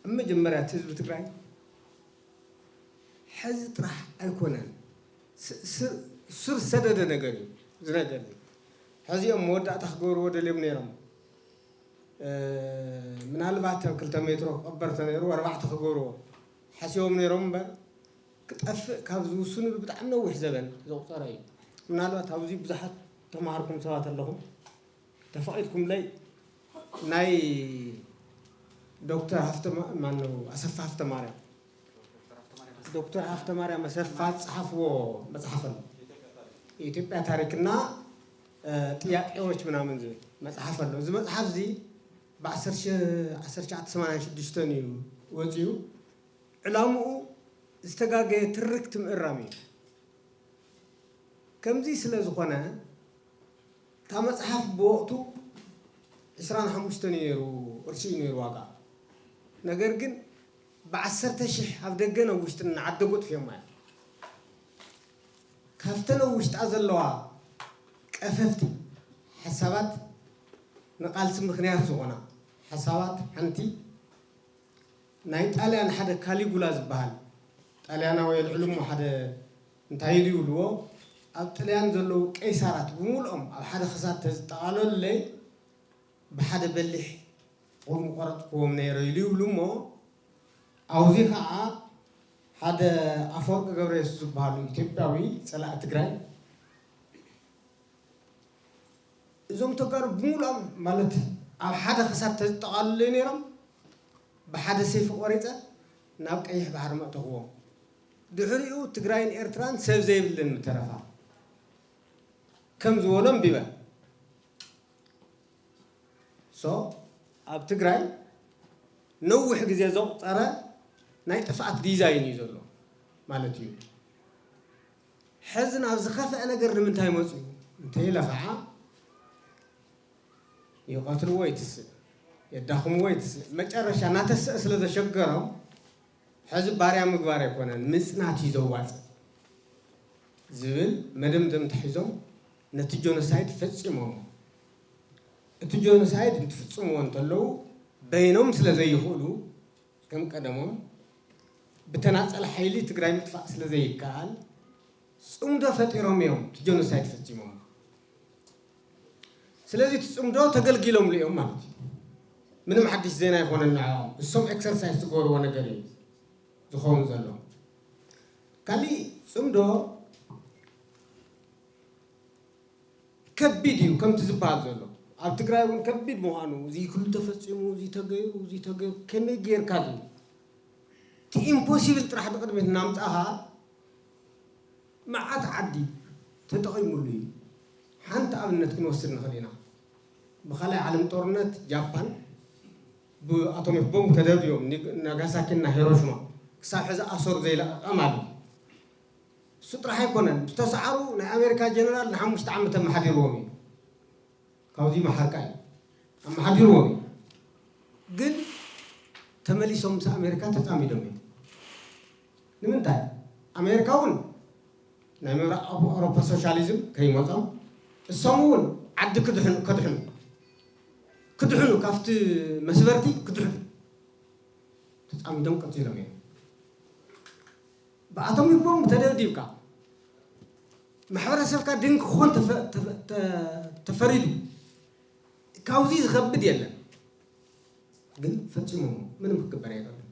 ኣብ መጀመርያ እቲ ህዝቢ ትግራይ ሕዚ ጥራሕ ኣይኮነን፣ ስ- ስር- ስር ሰደደ ነገር እዩ ዝነገር። ሕዚኦም መወዳእታ ክገብርዎ ደልዮም ነይሮም። ምናልባት ኣብ ክልተ ሜትሮ ክቐበር ተነይሩ ኣርባዕተ ክገብርዎ ሓሲቦም ነይሮም እምበር ክጠፍእ ካብ ዝውስኑሉ ብጣዕሚ ነዊሕ ዘበን ዘቑፀረ እዩ። ምናልባት ኣብዚ ብዙሓት ተማሃርኩም ሰባት ኣለኹም። ተፈቒድኩምለይ ናይ ዶክተር ሃፍተ ማነው ኣሰፋ ሃፍተ ማርያም ዶክተር ሃፍተ ማርያም ኣሰፋ ዝፀሓፍዎ መፅሓፍ ኣሎ። የኢትዮጵያ ታሪክና ጥያቄዎች ምናምን ዝብል መፅሓፍ ኣሎ። እዚ መፅሓፍ እዚ ብ1986 እዩ ወፂኡ። ዕላምኡ ዝተጋገየ ትርክት ምእራም እዩ። ከምዚ ስለ ዝኾነ እታ መፅሓፍ ብወቕቱ ዕስራን ሓሙሽተን እዩ ነይሩ፣ ቅርሺ እዩ ነይሩ ዋጋ። ነገር ግን ብዓሰርተ ሽሕ ኣብ ደገን ኣብ ውሽጥን ንዓደጉ ጥፊኦማ እዮም። ካብተን ኣብ ውሽጣ ዘለዋ ቀፈፍቲ ሓሳባት፣ ንቓልሲ ምኽንያት ዝኾና ሓሳባት ሓንቲ ናይ ጣልያን ሓደ ካሊጉላ ዝበሃል ጣልያናዊ ኣልዕሉ እሞ ሓደ እንታይ ኢሉ ይብልዎ፣ ኣብ ጥልያን ዘለዉ ቀይሳራት ብምሉኦም ኣብ ሓደ ክሳድ ተዝጠቓለሉለይ ብሓደ በሊሕ ቁር ምቆረፅክዎም ነይረ ኢሉ ይብሉ እሞ ኣብዚ ከዓ ሓደ ኣፈወርቂ ገብረየሱስ ዝበሃሉ ኢትዮጵያዊ ፀላኢ ትግራይ እዞም ተጋሩ ብምሉኦም ማለት ኣብ ሓደ ክሳድ ተዝጠቓልለይ ነይሮም ብሓደ ሰይፊ ቆሪፀ ናብ ቀይሕ ባሕሪ መእተኽዎም። ድሕሪኡ ትግራይን ኤርትራን ሰብ ዘይብለን ምተረፋ ከም ዝበሎ ኣንቢበ። ሶ ኣብ ትግራይ ነዊሕ ግዜ ዘቑፀረ ናይ ጥፍኣት ዲዛይን እዩ ዘሎ ማለት እዩ። ሕዚ ናብ ዝኸፍአ ነገር ንምንታይ መፅኡ እንተኢለ ከዓ ይቐትልዎ ይትስእ፣ የዳኽምዎ ይትስእ። መጨረሻ እናተስአ ስለ ዘሸገሮም ሕዚ ባርያ ምግባር ኣይኮነን ምፅናት እዩ ዘዋፅእ ዝብል መደምደምታ ሒዞም ነቲ ጆኖሳይድ ፈፂሞሞ። እቲ ጆኖሳይድ እንትፍፅምዎ እንተለዉ በይኖም ስለ ዘይኽእሉ ከም ቀደሞም ብተናፀል ሓይሊ ትግራይ ምጥፋእ ስለ ዘይከኣል ፅምዶ ፈጢሮም እዮም እቲ ጆኖሳይድ ፈፂሞሞ። ስለዚ እቲ ፅምዶ ተገልጊሎምሉ እዮም ማለት እዩ። ምንም ሓድሽ ዜና ኣይኮነን ንዕኦም። እሶም ኤክሰርሳይዝ ዝገበርዎ ነገር እዩ ዝኸውን ዘሎ። ካሊእ ፅምዶ ከቢድ እዩ ከምቲ ዝበሃል ዘሎ ኣብ ትግራይ እውን ከቢድ ምዃኑ እዚ ኩሉ ተፈፂሙ እዚ ተገይሩ እዚ ተገይሩ ከመይ ጌርካ እዩ እቲ ኢምፖሲብል ጥራሕ ንቅድሚት እናምፃኻ መዓት ዓዲ ተጠቒሙሉ እዩ። ሓንቲ ኣብነት ክንወስድ ንኽእል ኢና። ብኻልኣይ ዓለም ጦርነት ጃፓን ብኣቶሚክ ቦምብ ተደብድዮም ናጋሳኪና ሂሮሽማ ክሳብ ሕዚ ኣሰሩ ዘይለቐቐ ማለት እዩ። እሱ ጥራሕ ኣይኮነን ዝተሰዓሩ ናይ ኣሜሪካ ጀነራል ንሓሙሽተ ዓመት ኣመሓዲርዎም እዩ። ካብዚ መሓርካ እዩ ኣመሓዲርዎም እዩ። ግን ተመሊሶም ምስ ኣሜሪካ ተፃሚዶም እዮም። ንምንታይ ኣሜሪካ እውን ናይ ምብራቕ ኣውሮፓ ሶሻሊዝም ከይመፆም እሶም እውን ዓዲ ክድሕኑ ከድሕኑ ክድሕኑ ካብቲ መስበርቲ ክድሕኑ ተፃሚዶም ቀፂሎም እዮም። ብኣቶሚክ ቦምብ ተደብዲብካ ማሕበረሰብካ ድንክ ክኾን ተፈ- ተፈ- ተ- ተፈሪዱ ካብዚ ዝኸብድ የለን። ግን ፈፂሞም ምንም ክግበር ኣይኽእልን።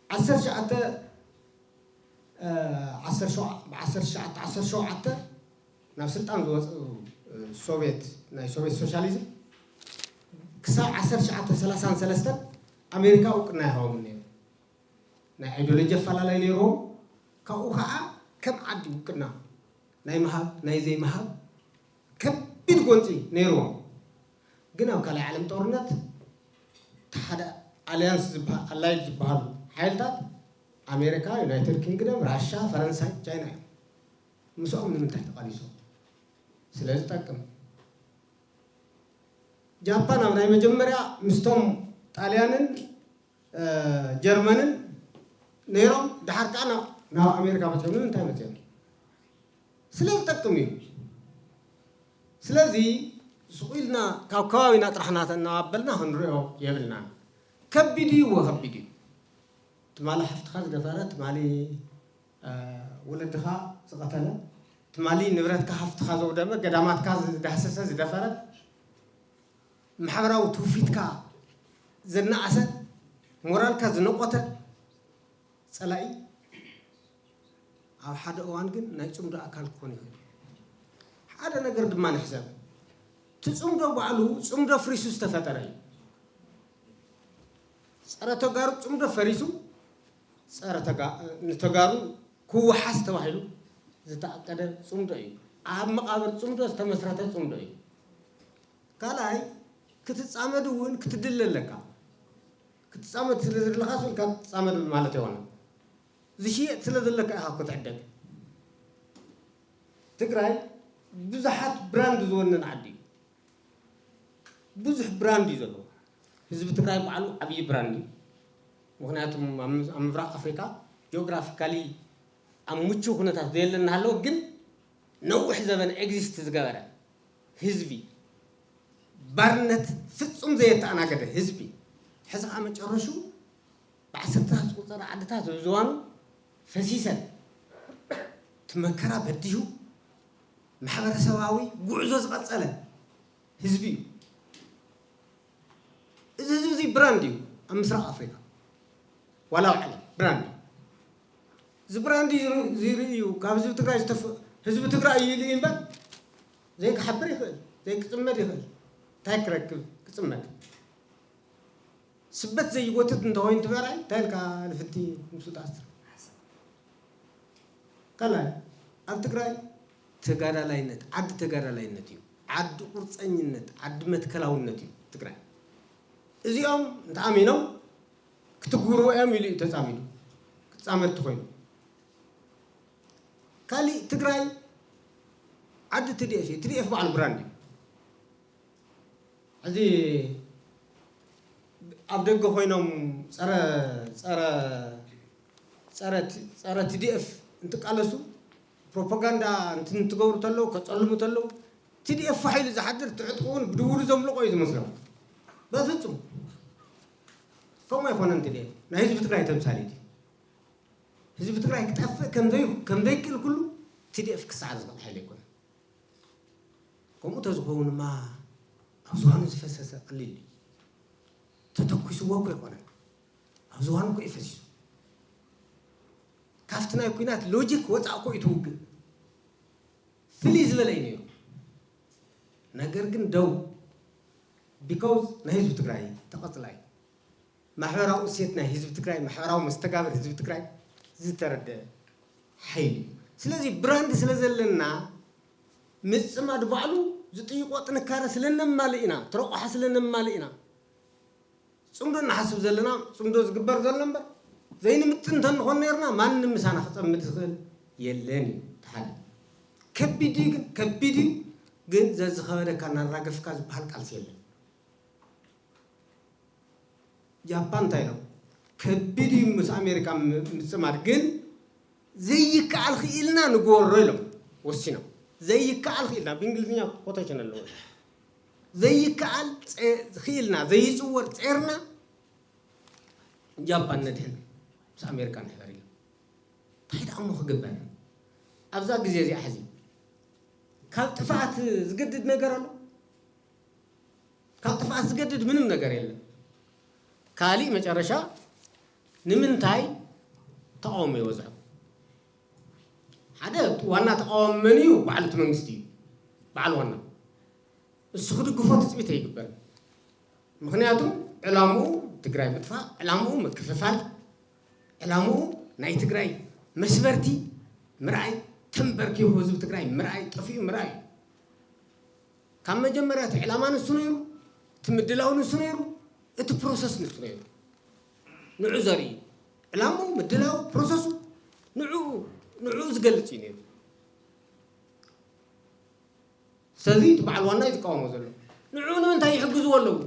ዓሰርተ ትሽዓተ ዓሰርተ ሸውዓተ ዓሰርተ ሸውዓተ ናብ ስልጣን ዝወፅኡ ሶቪየት ናይ ሶቪየት ሶሻሊዝም ክሳብ ዓሰርተ ትሽዓተ ሰላሳን ሰለስተን ኣሜሪካ እውቅና ይሃቦም ነይሩ። ናይ ኣይዲዮሎጂ ኣፈላላይ ነይርዎም። ካብኡ ከዓ ከም ዓዲ እውቅና ናይ ምሃብ ናይ ዘይምሃብ ከቢድ ጎንፂ ነይርዎም። ግን ኣብ ካልኣይ ዓለም ጦርነት እቲ ሓደ ኣልያንስ ዝበሃል ኣላይድ ዝበሃሉ ሓይልታት ኣሜሪካ፣ ዩናይትድ ኪንግደም፣ ራሻ፣ ፈረንሳይ፣ ቻይና እዮም። ምስኦም ንምንታይ ተቓሊሶም? ስለ ዝጠቅም። ጃፓን ኣብ ናይ መጀመርያ ምስቶም ጣልያንን ጀርመንን ነይሮም፣ ድሓር ከዓ ናብ ኣሜሪካ መፅኦም። ንምንታይ መፅኦም? ስለ ዝጠቅም እዩ። ስለዚ ስቕ ኢልና ካብ ከባቢና ጥራሕ እናበልና ክንሪኦ የብልናን። ከቢድ እዩ፣ እወ ከቢድ እዩ። ትማሊ ሓፍትኻ ዝደፈረ፣ ትማሊ፣ እ፣ ወለድኻ ዝቐተለ፣ ትማሊ ንብረትካ ሃፍትኻ ዘውደመ፣ ገዳማትካ ዝዳህሰሰ፣ ዝደፈረ፣ ማሕበራዊ ትውፊትካ ዘናኣሰ፣ ሞራልካ ዝነቆተ ጸላኢ ኣብ ሓደ እዋን ግን ናይ ጽምዶ ኣካል ክኾን ይኽእል እዩ። ሓደ ነገር ድማ ንሕሰብ። እቲ ጽምዶ ባዕሉ ጽምዶ ፍሪሱ ዝተፈጠረ እዩ። ጸረ ተጋሩ ጽምዶ ፈሪሱ፣ ጸረ ተጋ-፣ ንተጋሩ ክወሓስ ተባሂሉ ዝተኣቀደ ጽምዶ እዩ። ኣብ መቓብር ጽምዶ ዝተመስረተ ጽምዶ እዩ። ካልኣይ፣ ክትጻመድ እውን ክትድለ ኣለካ። ክትጻመድ ስለ ዘለኻ ስልካ ክትጻመድ ማለት ኣይኮነን። ዝሽየጥ ስለ ዘለካ ኢኻ ክትዕደግ። ትግራይ ብዙሓት ብራንድ ዝወነን ዓዲ እዩ። ብዙሕ ብራንድ እዩ ዘለዎ። ህዝቢ ትግራይ ባዕሉ ዓብዪ ብራንድ እዩ። ምኽንያቱም ኣብ ምስ-፣ ኣብ ምብራቕ ኣፍሪካ ጂኦግራፊካሊ ኣብ ምቹው ኩነታት ዘየለ እናሃለወ ግን ነዊሕ ዘበን ኤግዚስት ዝገበረ ህዝቢ፣ ባርነት ፍጹም ዘየተኣናገደ ህዝቢ፣ ሕዚ ኸዓ መጨረሹ ብዓሰርታት ዝቑጸራ ዓድታት ዝዋኑ ፈሲሰን፣ እቲ መከራ በዲሁ ማሕበረሰባዊ ጉዕዞ ዝቐጸለ ህዝቢ እዩ። እዚ ህዝቢ እዚ ብራንድ እዩ ኣብ ምስራቕ ኣፍሪካ፣ ዋላ ኣብ ዓለም ብራንድ እዩ። እዚ ብራንድ እዩ ዝርኢ እዩ። ካብ ህዝቢ ትግራይ ዝተፍ-፣ ህዝቢ ትግራይ እዩ ኢሉ እምበር ዘይክሓብር ይኽእል፣ ዘይክጽመድ ይኽእል። እንታይ ክረክብ ክጽመድ? ስበት ዘይጎትት እንተኾይኑ ትግራይ እንታይ ኢልካ ልፍንቲ ምስኡ ትኣስር? ካልኣይ፣ ኣብ ትግራይ ተጋዳላይነት፣ ዓዲ ተጋዳላይነት እዩ። ዓዲ ቁርፀኝነት፣ ዓዲ መትከላውነት እዩ ትግራይ። እዚኦም እንተኣሚኖም ክትግብርዎ እዮም ኢሉ እዩ ተፃሚዱ። ክፃመድ እንተኾይኑ። ካሊእ ትግራይ ዓዲ ቲ ዲ ኤፍ እዩ። ቲ ዲ ኤፍ ባዕሉ ብራንድ እዩ። ሕዚ ኣብ ደገ ኮይኖም ጸረ፣ ጸረ፣ ጸረ ቲ-፣ ጸረ ቲ ዲ ኤፍ እንትቃለሱ ፕሮፓጋንዳ እንትን እንትገብሩ ተለዉ፣ ከጸልሙ ተለዉ፣ ቲ ዲ ኤፍ ፋሕ ኢሉ ዝሓድር ትዕጥቁ እውን ብድውሉ ዘምልቆ እዩ ዝመስሎም። በፍጹም ከምኡ ኣይኮነን። ቲ ዲ ኤፍ ናይ ህዝቢ ትግራይ ተምሳሌት እዩ። ህዝቢ ትግራይ ክጠፍእ ከም ዘይ-፣ ከም ዘይክእል ኩሉ ቲ ዲ ኤፍ ክሰዓር ዝኽእል ሓይሊ ኣይኮነን። ከምኡ ተዝኸውን ድማ ኣብ ዝባኑ ዝፈሰሰ ቀሊል እዩ። ተተኩስዎ እኮ ኣይኮነን። ኣብ ዝባኑ እኮ እዩ ፈሲሱ። ካብቲ ናይ ኲናት ሎጂክ ወፃእ እኮ እዩ ትውግእ። ፍልይ ዝበለ እዩ ነይሩ። ነገር ግን ደው፣ ቢካውዝ ናይ ህዝቢ ትግራይ ተቐፅላ እዩ። ማሕበራዊ እሴት ናይ ህዝቢ ትግራይ፣ ማሕበራዊ መስተጋብር ህዝቢ ትግራይ ዝተረደ ሓይሊ እዩ። ስለዚ ብራንድ ስለ ዘለና ምጽማድ ባዕሉ ዝጥይቆ ጥንካረ ስለ ነማልእ ኢና፣ ትረቋሓ ስለ ነማልእ ኢና። ጽምዶ እናሓስብ ዘለና፣ ጽምዶ ዝግበር ዘሎ እምበር ዘይንምጥን እንተንኾን ነርና ማንም ምሳና ክጸምድ ዝኽእል የለን እዩ። እቲ ሓደ ከቢድ እዩ፣ ግን ከቢድ እዩ፣ ግን ዘዝኸበደካ እናራገፍካ ዝበሃል ቃልሲ የለን። ጃፓን እንታይ ኢሎም? ከቢድ እዩ ምስ ኣሜሪካ ም-፣ ምጽማድ፣ ግን ዘይከኣል ክኢልና ንግበሮ ኢሎም ወሲኖም። ዘይከኣል ክኢልና፣ ብእንግሊዝኛ ኮቴሽን ኣለዎ። ዘይከኣል ጸ-፣ ክኢልና፣ ዘይጽወር ጸርና ጃፓን ነድሕን ምስ ኣሜሪካ ንሕበር ኢሎም። እንታይ ደኣ እሞ ክግበር? ኣብዛ ግዜ እዚኣ ሕዚ ካብ ጥፍኣት ዝገድድ ነገር ኣሎ? ካብ ጥፍኣት ዝገድድ ምንም ነገር የለን። ካሊእ መጨረሻ ንምንታይ ተቃውሞ ይበዝሑ? ሓደ ዋና ተቃዋሚ መን እዩ? በዓል እቲ መንግስቲ እዩ። በዓል ዋና። እሱ ክድግፎ ትጽቢት ኣይግበርን። ምኽንያቱም ዕላምኡ ትግራይ ምጥፋእ፣ ዕላምኡ ምክፍፋል፣ ዕላምኡ ናይ ትግራይ መስበርቲ ምርኣይ፣ ተንበርኪኹ ህዝቢ ትግራይ ምርኣይ፣ ጠፊኡ ምርኣይ እዩ። ካብ መጀመርያ እቲ ዕላማ ንሱ ነይሩ፣ እቲ ምድላው ንሱ ነይሩ፣ እቲ ፕሮሰስ ንሱ ነይሩ። ንዑ ዘርኢ እዩ። ዕላምኡ፣ ምድላው፣ ፕሮሰሱ ንዑ፣ ንዑ ዝገልጽ እዩ ነይሩ። ስለዚ እቲ በዓል ዋና እዩ ዝቃወሞ ዘሎ። ንዑ ንምንታይ ይሕግዝዎ ኣለዉ?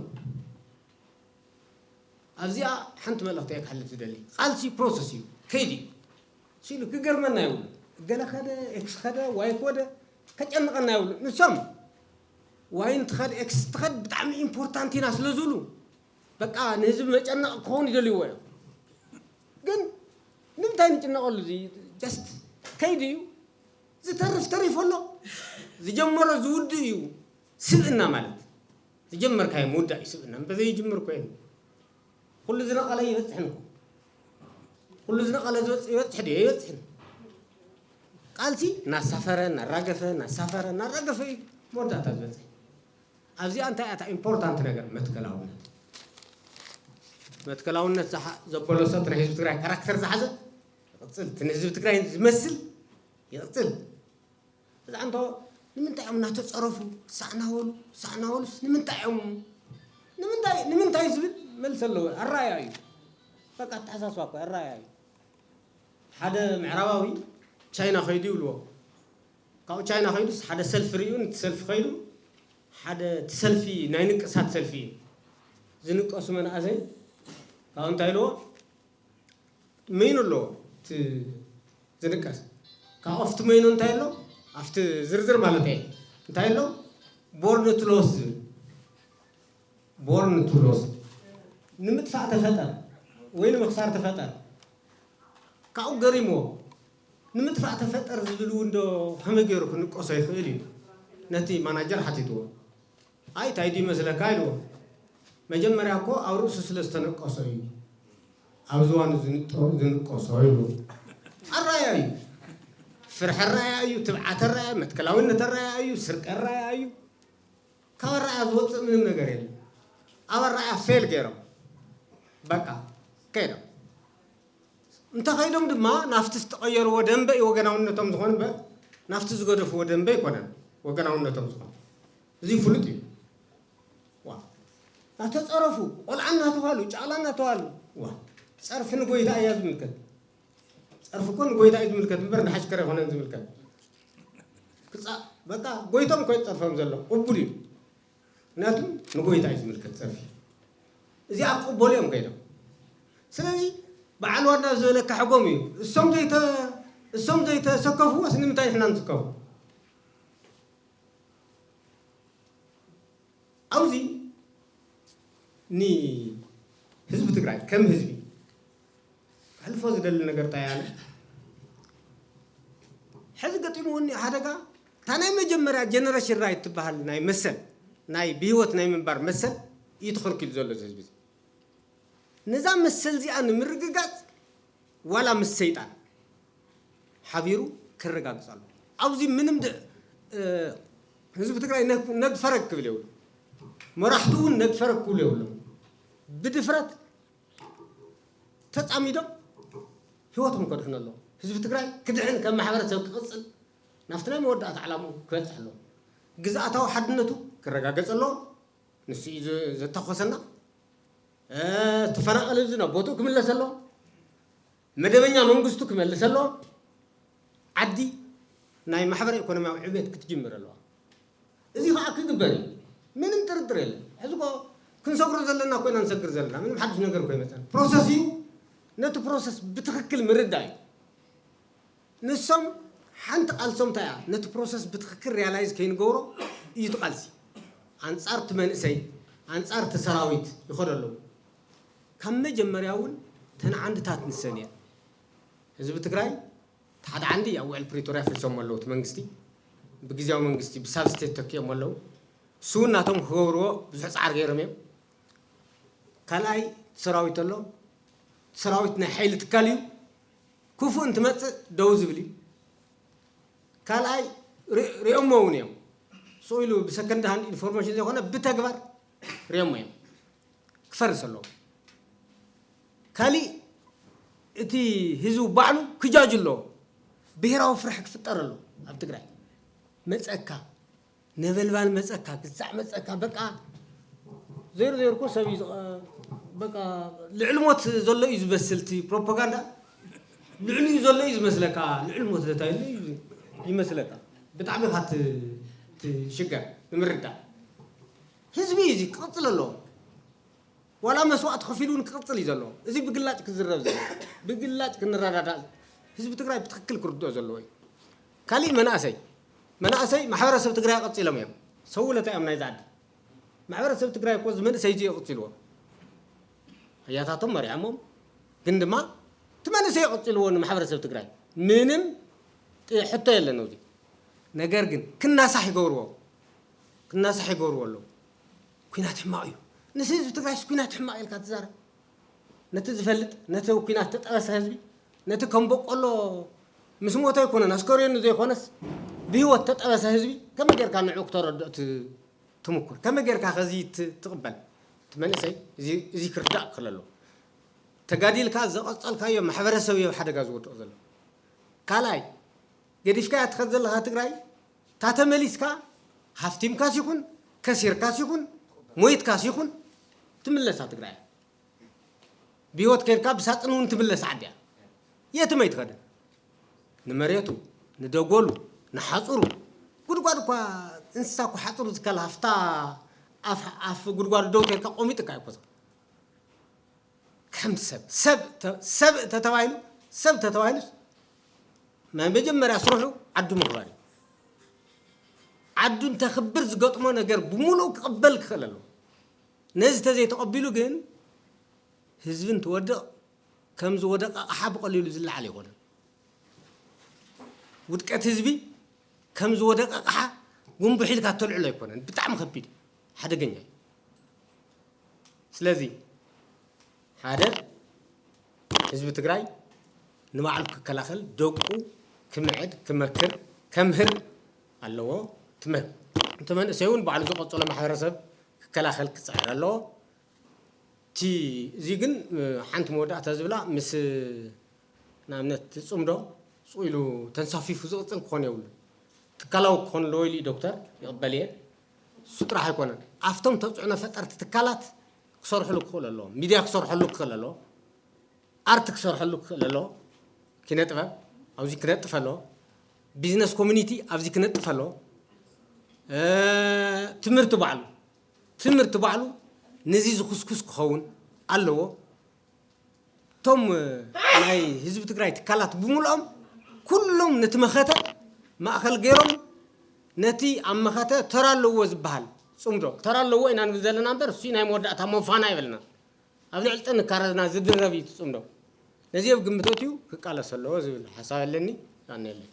ኣብዚኣ ሓንቲ መልእኽቲ እየ ክሕልፍ ዝደሊ። ቃልሲ ፕሮሰስ እዩ፣ ከይዲ እዩ። ሲሉ ክገርመና ይብሉ። እገለ ኸደ፣ ኤክስ ኸደ፣ ዋይ ኮደ፣ ከጨንቐና ይብሉ። ንሶም ዋይ እንትኸድ፣ ኤክስ እንትኸድ ብጣዕሚ ኢምፖርታንት ኢና ስለ ዝብሉ፣ በቃ ንህዝቢ መጨነቕ ክኸውን ይደልይዎ እዮም። ግን ንምንታይ ንጭነቐሉ? እዚ just ከይዱ እዩ። ዝተርፍ ተሪፉ ኣሎ። ዝጀመሮ ዝውድእ እዩ። ስብእና ማለት ዝጀመርካዮ ምውዳእ እዩ ስብእና። እንተዘይጅምር እኮ የለን። ኩሉ ዝነቐለ ይበፅሕን እኮ። ኩሉ ዝነቐለ ዝበፅ- ይበፅሕ ድዩ? ይበፅሕን። ቃልሲ እናሳፈረ እናራገፈ እናሳፈረ እናራገፈ እዩ መወዳእታ ዝበፅሕ። ኣብዚኣ እንታይ እያ እታ ኢምፖርታንት ነገር? መትከላውነት። መትከላውነት ዝሓ- ዘበለሶ፣ እቲ ናይ ህዝቢ ትግራይ ካራክተር ዝሓዘ ይቕፅል፣ እቲ ንህዝቢ ትግራይ ዝመስል ይቕፅል። እዛ እንቶ ንምንታይ እዮም እናተፀረፉ ሳዕናወሉ ሳዕናወሉስ ንምንታይ እዮም? ንምንታይ ንምንታይ ዝብል መልስ ኣለዎ። ኣራያ እዩ። በቃ ኣተሓሳስባ እኮ ኣራያ እዩ። ሓደ ምዕራባዊ ቻይና ከይዱ ይብልዎ። ካብኡ ቻይና ከይዱስ ሓደ ሰልፊ ርእዩ፣ ነቲ ሰልፊ ከይዱ ሓደ እቲ ሰልፊ ናይ ንቅሳት ሰልፊ እዩ። ዝንቀሱ መናእሰይ ካብኡ እንታይ ኢልዎ? መይኑ ኣለዎ እቲ ዝንቀስ። ካብ ኣብቲ መይኑ እንታይ ኣሎ? ኣብቲ ዝርዝር ማለት እየ። እንታይ ኣሎ? ቦርን ቱ ሎስ ዝብል። ቦርን ቱ ሎስ። ንምጥፋእ ተፈጠር ወይ ንምኽሳር ተፈጠር። ካብኡ ገሪምዎ። ንምጥፋእ ተፈጠር ዝብል እውን ዶ ከመይ ገይሩ ክንቀሶ ይኽእል እዩ? ነቲ ማናጀር ሓቲትዎ። ኣይ እንታይ ድዩ መስለካ ኢልዎ። መጀመርያ እኮ ኣብ ርእሱ ስለ ዝተነቀሶ እዩ ኣብ ዝዋኑ ዝንጦ- ዝንቀሶ ኢልዎ። ኣራያ እዩ። ፍርሒ ኣራያ እዩ፣ ትብዓት ኣራያ፣ መትከላዊነት ኣራያ እዩ፣ ስርቂ ኣራያ እዩ። ካብ ኣራያ ዝወፅእ ምንም ነገር የለን። ኣብ ኣራያ ፌል ገይሮም በቃ ከይዶም። እንተኸይዶም ድማ ናብቲ ዝተቐየርዎ ደንበ እዩ ወገናውነቶም ዝኾን እምበር ናብቲ ዝገደፍዎ ደንበ ኣይኮነን ወገናውነቶም ዝኾን። እዚ ፍሉጥ እዩ። ዋ እናተፀረፉ ቆልዓ እናተባሉ ጫላ እናተባሉ ዋ ፀርፊ ንጎይታ እያ ዝምልከት። ፀርፊ እኮ ንጎይታ እዩ ዝምልከት እምበር ንሓሽከር ኣይኮነን ዝምልከት። ክፃ- በቃ ጎይቶም እኮ እዩ ፀርፎም ዘሎ ቅቡል እዩ። ምክንያቱ ንጎይታ እዩ ዝምልከት ፀርፊ። እዚኣ ቅበሉ እዮም ከይዶም። ስለዚ በዓል ዋና ዝበለካ ሕጎም እዩ። እሶም ዘይተ- እሶም ዘይተሰከፍዎስ ንምንታይ ንሕና ንስከፎ? ኣብዚ ንህዝቢ ትግራይ ከም ህዝቢ ከሕልፎ ዝደሊ ነገር እንታይ ኣለ? ሕዚ ገጢምዎ እኒኦ ሓደጋ። እታ ናይ መጀመርያ ጀነሬሽን ራይት ትበሃል ናይ መሰል ናይ ብህይወት ናይ ምንባር መሰል እዩ ተኸልኪሉ ዘሎ እዚ ህዝቢ እዚ። ነዛ መሰል እዚኣ ንምርግጋፅ ዋላ ምስ ሰይጣን ሓቢሩ ክረጋግፅ ኣለዎ። ኣብዚ ምንም ድ- እ፣ ህዝቢ ትግራይ ነግ- ነግፈረግ ክብል የብሉ። መራሕቱ እውን ነግፈረግ ክብሉ የብሎም። ብድፍረት ተፃሚዶም ህይወቶም ከድሕኑ ኣለዎ። ህዝቢ ትግራይ ክድሕን ከም ማሕበረሰብ ክቕፅል ናብቲ ናይ መወዳእታ ዕላምኡ ክበፅሕ ኣለዎ። ግዝኣታዊ ሓድነቱ ክረጋገፅ ኣለዎ። ንሱ እዩ ዘተኮሰና። ዝተፈናቐለ ህዝቢ ናብ ቦትኡ ክምለስ ኣለዎ። መደበኛ መንግስቱ ክመልስ ኣለዎ። ዓዲ ናይ ማሕበረ ኢኮኖሚያዊ ዕቤት ክትጅምር ኣለዋ። እዚ ከዓ ክግበር እዩ። ምንም ጥርጥር የለን። ሕዚ እኮ ክንሰግሮ ዘለና ኮይና ንሰግር ዘለና ምንም ሓድሽ ነገር እኮ ይመፀን ፕሮሰስ እዩ። ነቲ ፕሮሰስ ብትክክል ምርዳእ እዩ። ንሶም ሓንቲ ቃልሶም እንታይ እያ ነቲ ፕሮሰስ ብትክክል ሪያላይዝ ከይንገብሮ እዩ ትቃልሲ። ኣንፃር እቲ መንእሰይ ኣንፃር እቲ ሰራዊት ይኸዶ ኣለዉ። ካብ መጀመርያ እውን ተን ዓንድታት ንሰን እየን። ህዝቢ ትግራይ እቲ ሓደ ዓንዲ ኣብ ውዕል ፕሪቶርያ ፍልሶም ኣለዉ እቲ መንግስቲ ብግዜያዊ መንግስቲ ብሳብ ስቴት ተኪኦም ኣለዉ። እሱ እውን ናቶም ክገብርዎ ብዙሕ ፃዕር ገይሮም እዮም። ካልኣይ እቲ ሰራዊት ኣሎ። እቲ ሰራዊት ናይ ሓይሊ ትካል እዩ። ክፉእ እንትመፅእ ደው ዝብል እዩ። ካልኣይ ሪኦሞ እውን እዮም። ስቕ ኢሉ ብሰከንድ ሃንድ ኢንፎርሜሽን ዘይኮነ ብተግባር ሪኦሞ እዮም። ክፈርስ ኣለዎ። ካሊእ እቲ ህዝቢ ባዕሉ ክጃጅ ኣለዎ። ብሄራዊ ፍርሒ ክፍጠር ኣለዎ ኣብ ትግራይ። መፀካ ነበልባል መፀካ ግዛዕ መፀካ በቃ ዜሮ ዜሮ እኮ ሰብ እዩ ዝቐ- በቃ ልዕሊ ሞት ዘሎ እዩ ዝመስል እቲ ፕሮፓጋንዳ። ልዕሊ እዩ ዘሎ እዩ ዝመስለካ። ልዕሊ ሞት ለታ የለ እዩ ይመስለካ። ብጣዕሚ ኢኻ ት- ትሽገር ንምርዳእ። ህዝቢ እዩ እዚ ክቕፅል ኣለዎ። ዋላ መስዋእቲ ከፊሉ እውን ክቕፅል እዩ ዘለዎ። እዚ ብግላጭ ክዝረብ ዘለዎ ብግላጭ ክንረዳዳእ ህዝቢ ትግራይ ብትክክል ክርድኦ ዘለዎ እዩ። ካሊእ መናእሰይ መናእሰይ ማሕበረሰብ ትግራይ ቀፂሎም እዮም። ሰውለታ እዮም ናይዚ ዓዲ። ማሕበረሰብ ትግራይ እኮ እዚ መንእሰይ እዚ የቕፅልዎ። ኣያታቶም መሪዖሞም፣ ግን ድማ እቲ መንእሰይ ቀፂልዎ ንማሕበረሰብ ትግራይ ምንም ጥ- ሕቶ የለን ኣብዚ። ነገር ግን ክናሳሕ ይገብርዎ፣ ክናሳሕ ይገብርዎ ኣለዉ። ኩናት ሕማቕ እዩ፣ ንስ ህዝቢ ትግራይስ ኩናት ሕማቕ ኢልካ ትዛረብ? ነቲ ዝፈልጥ፣ ነቲ ኩናት ተጠበሰ ህዝቢ፣ ነቲ ከም በቆሎ ምስ ሞተ ኣይኮነን ኣስከሬኑ ዘይኮነስ ብህይወት ተጠበሰ ህዝቢ ከመይ ጌርካ ንዑ ክተረድኦ ት- ትምኩር? ከመይ ጌርካ ከዚ ት- ትቕበል? እቲ መንእሰይ እዚ እዚ ክርዳእ ክእል ኣለዎ። ተጋዲልካ ዘቐጸልካዮ ማሕበረሰብ እዩ ኣብ ሓደጋ ዝወድቕ ዘሎ። ካልኣይ፣ ገዲፍካያ ትኸድ ዘለኻ ትግራይ፣ እታ ተመሊስካ ሃፍቲምካስ ይኹን ከሲርካስ ይኹን ሞይትካስ ይኹን ትምለሳ ትግራይ እያ። ብህይወት ከይድካ ብሳጥን እውን ትምለስ ዓዲ እያ። የትም ኣይትኸድን። ንመሬቱ፣ ንደጎሉ፣ ንሓፁሩ፣ ጉድጓድ እኳ እንስሳ እኳ ሓፅሩ ዝከል ሃፍታ ኣፍ ኣፍ ጉድጓዱ ደው ተልካ ቆሚጥካ እዩ እኮ። ከም ሰብ ሰብ ተ- ሰብ ተተባሂሉ ሰብ ተተባሂሉስ ናይ መጀመርያ ስርሑ ዓዱ ምኽባር እዩ። ዓዱ እንተኽብር ዝገጥሞ ነገር ብምሉእ ክቕበል ክኽእል ኣለዎ። ነዚ ተዘይተቐቢሉ ግን ህዝቢ እንትወድቕ ከም ዝወደቐ ኣቕሓ ብቐሊሉ ዝለዓል ኣይኮነን። ውድቀት ህዝቢ ከም ዝወደቐ ኣቕሓ ጉንቡሕ ኢልካ እተልዕሎ ኣይኮነን። ብጣዕሚ ከቢድ እዩ፣ ሓደገኛ እዩ። ስለዚ ሓደ ህዝቢ ትግራይ ንባዕሉ ክከላኸል ደቁ ክምዕድ ክመክር ከምህር ኣለዎ። ትምህር እቲ መንእሰይ እውን ባዕሉ ዝቐፀሎ ማሕበረሰብ ክከላኸል ክፅዕር ኣለዎ። እቲ እዚ ግን ሓንቲ መወዳእታ ዝብላ ምስ ንኣብነት እቲ ፅምዶ ስቕ ኢሉ ተንሳፊፉ ዝቕፅል ክኾን የብሉ። ትካላዊ ክኾን ኣለዎ ኢሉ ዶክተር ይቕበል እየ። እሱ ጥራሕ ኣይኮነን፣ ኣብቶም ተፅዕኖ ፈጠርቲ ትካላት ክሰርሕሉ ክኽእሉ ኣለዎም። ሚድያ ክሰርሐሉ ክኽእል ኣለዎ። ኣርት ክሰርሐሉ ክኽእል ኣለዎ። ኪነ ጥበብ ኣብዚ ክነጥፍ ኣለዎ። ቢዝነስ ኮሚኒቲ ኣብዚ ክነጥፍ ኣለዎ። ትምህርቲ ባዕሉ ትምህርቲ ባዕሉ ነዚ ዝኹስኩስ ክኸውን ኣለዎ። እቶም ናይ ህዝቢ ትግራይ ትካላት ብምልኦም ኩሎም ነቲ መኸተ ማእኸል ገይሮም ነቲ ኣብ መኸተ ተራ ኣለዎ ዝበሃል ፅምዶ ተራ ኣለዎ ኢና ንብል ዘለና እምበር እሱ ናይ መወዳእታ ሞፋና ኣይበልና። ኣብ ልዕሊ ጥንካረና ዝድረብ እዩ እቲ ፅምዶ። ነዚ ኣብ ግምቶት እዩ ክቃለስ ኣለዎ ዝብል ሓሳብ ኣለኒ። ያኔለይ